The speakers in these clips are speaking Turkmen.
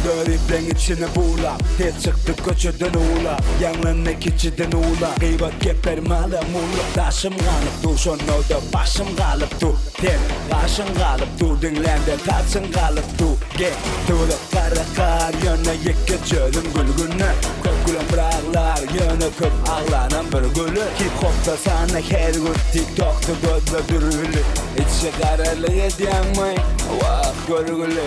Göripleň içini bulap, Ses çykdy köçeden uwlap, Ýaňlandy kiçiden ula. Gybat gepler mala mula, Daşym galyp dur, şonda-da başym galyp dur. Sen gaşyň galyp dur, diňläňde saçyň galyp dur. Gel, töwerek gara gar, ýöne ýeke çözüm gülgüne. Köp gülen bir aglar, ýöne köp aglanam bir güler. Hip-hopda sana her gün, TikTokda gözle dürbüli. Içi garaly edýäňmi, wah görgüli.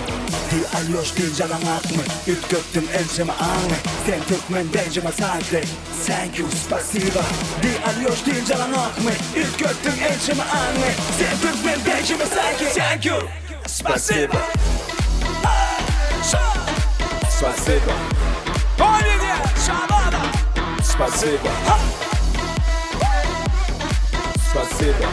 Ty alýoş dynç alaňakmy, üýtgetdiň ençeme aňy. Sen türkmen Benjamin Sankli. Thank you, spasiba. Ty alýoş dynç alaňakmy, üýtgetdiň ençeme aňy. Sen türkmen Benjamin Sankli. Thank you, spasiba. Spasiba. Spasiba. Spasiba.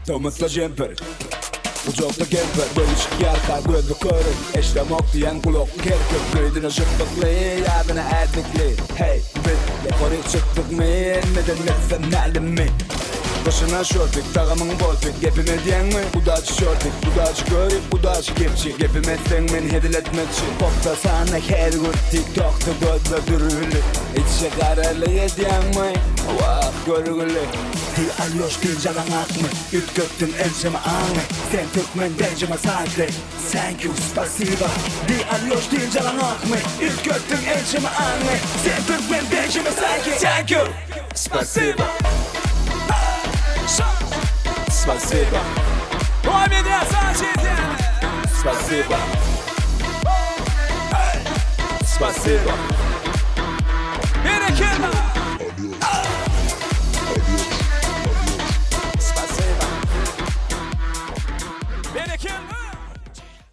Tomusda jemper, Gujakda kemper, Gözi çykýarka gözli körüň, Eşdemok diýen gulakly kerpiň, Göýdüne şypbykly, ýadyna ädikli. Heý, biz ýokaryk çykdykmy, Neden etsem mälimmi? Gyşyna şortik, tagamyň boltik, Gepim edýäňmi, udaçy şortik, Udaçy görip, udaçy gepçi, Gepim etseň men hezil etmekçi. Popda sana her gün, TikTokda gözle dürbüli, Içi garaly edýäňmi, wah görgüli. Ty alýoş dynç alaňakmy, Üýtgetdiň ençeme aňy, Sen türkmen Benjamin Sankli. Thank you, spasiba. Ty alýoş dynç alaňakmy, Üýtgetdiň ençeme aňy, Sen türkmen Benjamin Sankli. Thank you, spasiba. Spasiba. Spasiba. Spasiba. Berekella!